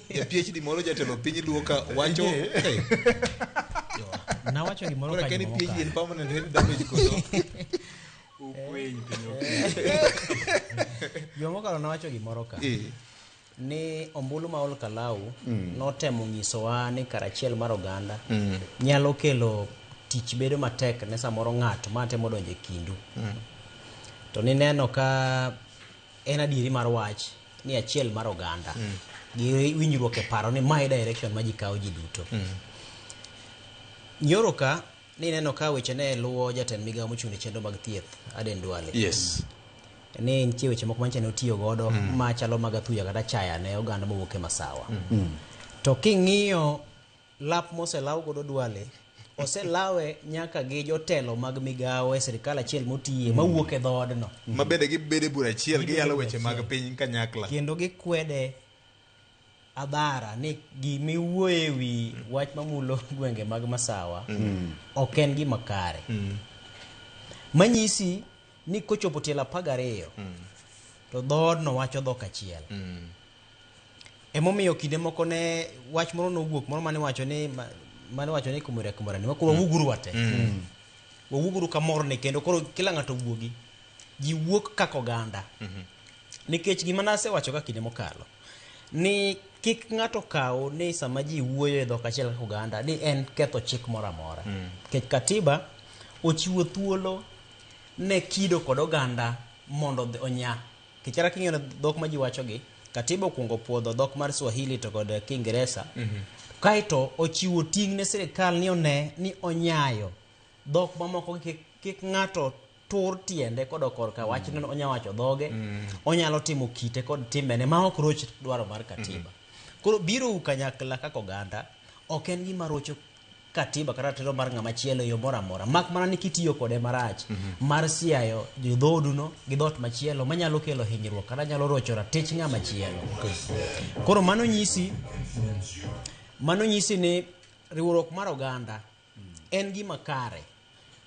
Ja PhD moro jatelo piny luo ka wacho hey, Nawacho gimoro koro ka keni juma PhD en mokalo. permanent head damage koso. Ukweny piny okweny. Juma mokalo nawacho gimoro ka. Eh. Ni ombulu ma Ol Kalou notemo nyisowa ni karachiel mar oganda nyalo kelo tich bedo matek ne samoro ng'ato ma temo donjo e kindu. To nineno ka en adieri mar wach ni achiel mar oganda gi winjruok e paro ni mae direction ma ji kawo ji duto. Nyoro ka nineno ka weche ne luwo jatend migawo mochung' ne chenro mag thieth Aden Duale. Yes. Ni nitie weche moko manyicha ne otiyo godo machalo mag athuya kata chaya ne oganda mowuok e Masawa. To king'iyo lap moselaw godo Duale, oselawe nyaka gi jotelo mag migawo e sirikal achiel motiye mawuok e dhoodno. Ma bende gibedo e bura achiel Gibedo e giyalo bura weche mag achiel. piny kanyakla. Kendo gikwede adhara ni gimiwuoye e wi wach mamulo gwenge mag Masawa ok en gima kare. Manyisi ni kochopo tielo 12 to dhoodno wacho dhok achiel. Emomiyo kinde moko ne wach moro nowuok moro mane wacho ni mane wacho ni kumore kumore ni koro wawuoguru wate. Wawuoguru kamoro ni kendo koro kila ng'ato wuogi. Ji wuok kaka oganda. Nikech gima nasewacho ka kinde mokalo ni kik ng'ato kaw ni sama ji wuoyo e dhok achiel kaka oganda ni en ketho chik moro amora. Nikech katiba ochiwo thuolo ne kido kod oganda mondo onya. Nikech kata king'iyo dhok ma ji wachogi, katiba okwongo puodho dhok mar Swahili to kod Kiingeresa. Kaeto ochiwo ting' ne sirikal ni one ni onyayo dhok mamoko kik, kik ng'ato tur tiende kodok korka wach ni onya wacho dhoge, onyalo timo kite kod timbene ma ok roch dwaro mar katiba. Koro biro u kanyakla kaka oganda ok en gima rocho katiba kata ratiro mar ng'ama chielo e yo moro amora mak mana ni kitiyo kode marach mar siayo jodhooduno gi dhoot machielo manyalo kelo hinyruok kata nyalo rocho ratich ng'ama chielo. Koro mano nyisi mano nyisi ni riwruok mar oganda en gima kare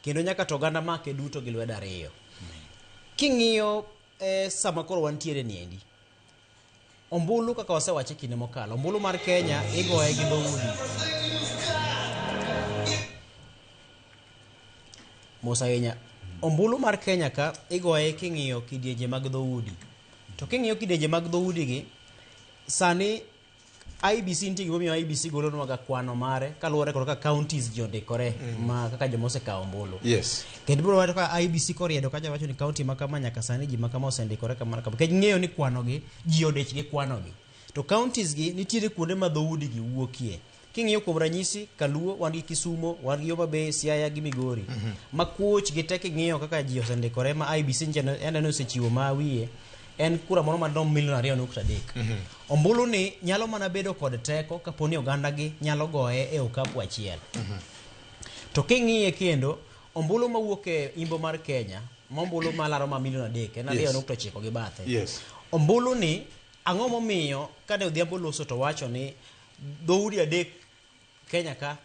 kendo nyaka to oganda make duto gi lwedo ariyo. King'iyo sama koro wantiere niendi, ombulu kaka wasewache kinde mokalo, ombulu mar Kenya igoye gi dhoudi. Mos ahinya. Ombulu mar Kenya ka igoye king'iyo kidienje mag dhoudi. To king'iyo kidienje mag dhoudi gi, sani IEBC nitie gimomiyo IEBC golonwaga kwano mare kaluwore kod kaka counties ji ondikore ma kaka joma osekawo ombulu. Yes. Kendo ibiro wacho ka IEBC koriedo kacha wacho ni county ma kama nyaka sani ji ma kama osendikore kama kama. Nikech ng'eyo ni kwano gi ji odich gi kwano gi. To counties gi nitiere kuonde ma dhoudi gi wuokie. King'iyo kuom ranyisi Kaluo wan gi Kisumo, wan gi Homa Bay, Siaya gi Migori. Ma kuoch gi te king'iyo kaka ji osendikore ma IEBC nyicha aneno osechiwo ma wiye en kura moro madirom milion 2.3. Ombulu ni nyalo mana bedo kod teko kapo ni oganda gi nyalo goye e okapu achiel. To king'iye kendo, ombulu mawuok e imbo mar Kenya, ma ombulu malaro ma milion 3, en 2.9 gi bathe. Yes. Ombulu ni, ang'o momiyo kane Odhiambo loso to wacho ni dhoudi 3 Kenya ka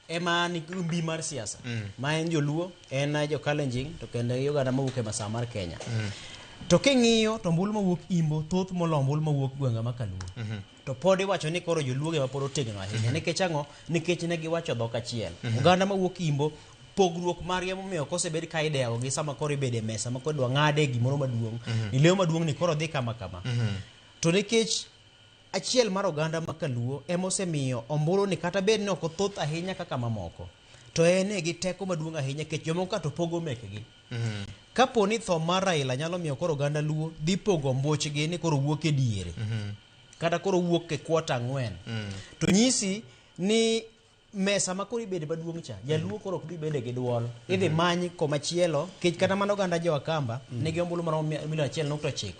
ema nigi mbi mar siasa ma en joluo, en jo Kalenjin to kendo gi oganda mawuok e masawa mar Kenya. To king'iyo to ombulu mawuok imbo thoth moloyo ombulu mawuok gwenge ma Kaluo. To pod iwacho ni koro joluo ema pod otegno ahinya. Nikech ang'o? Nikech ne giwacho dhok achiel. Oganda mawuok imbo pogruok margi emomiyo kosebed ka idewo gi sama koro ibedo e mesa ma koro idwa ng'ade gimoro maduong'. Ni leo maduong' ni koro dhi kama kama. To nikech achiel mar oganda ma Kaluo ema osemiyo ombulu ni kata bed ni ok othoth ahinya kaka mamoko, to en e gi teko maduong' ahinya nikech jomoko ka to pogo mekgi. Kapo ni tho mar Raila nyalo miyo koro oganda Luo dhi pogo ombuchgi ni koro wuok e diere, kata koro wuok e kwota 4, to nyisi ni mesa ma koro ibede maduong' cha, jaluo koro ok dhi bede gi duol. Idhi many komachielo, kech kata mana oganda jo Akamba nigi ombulu maromo milion 1.9.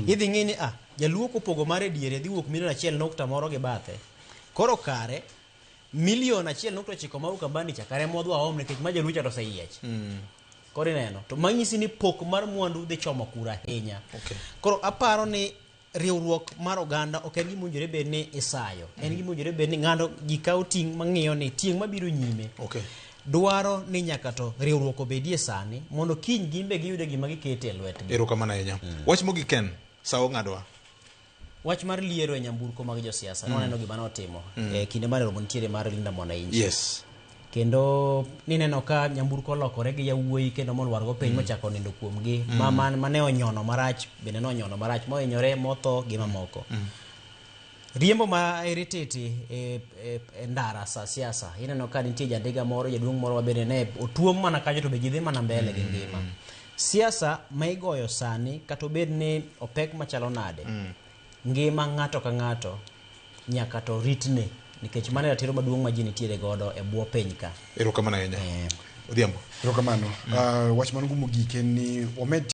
Idhi ng'i ni jaluo kopogo mare diere dhi wuok milion achiel nukta moro gi bathe. Koro kare milion 1.9 ma Ukambani cha kare ema wadhi waom nikech ma jaluo cha to oseyiech. Koro ineno, to manyisi ni pok mar mwandu dhi chomo kura ahinya. Koro aparo ni riwruok mar oganda ok en gima owinjore bed ni isayo. En gima owinjore bed ni ng'ano ji kawo ting' mang'iyo ni tieng' mabiro nyime. Dwaro ni nyaka to riwruok obedie sani mondo kiny gin be giyude gima gikete e lwetgi. Erokamano ahinya. Wach mogik Ken, sa ong'adwa. Wach mar liero e nyamburko mag josiasa, nwaneno gima notimo e kinde mane romo nitiere mar Linda Mwananchi. Kendo nineno ka nyamburko olokore gi yawuoyi kendo molwargo piny mochako nindo kuomgi. Mane onyono marach bende nonyono marach mohinyore motho gi mamoko. Riembo ma irititi e ndara sa siasa, ineno ka nitie jandiga moro, jaduong' moro ma bende ne otuom mana kanyo to be ji dhi mana mbele gi ngima. Siasa ma igoyo sani kata obed ni opek machalo nade, ngima ng'ato ka ng'ato nyaka to ritne, nikech mano e ratiro maduong' ma ji nitiere godo e bwo piny ka. Erokamano ahinya. Odhiambo. Erokamano. Wach man go mogik en ni wamed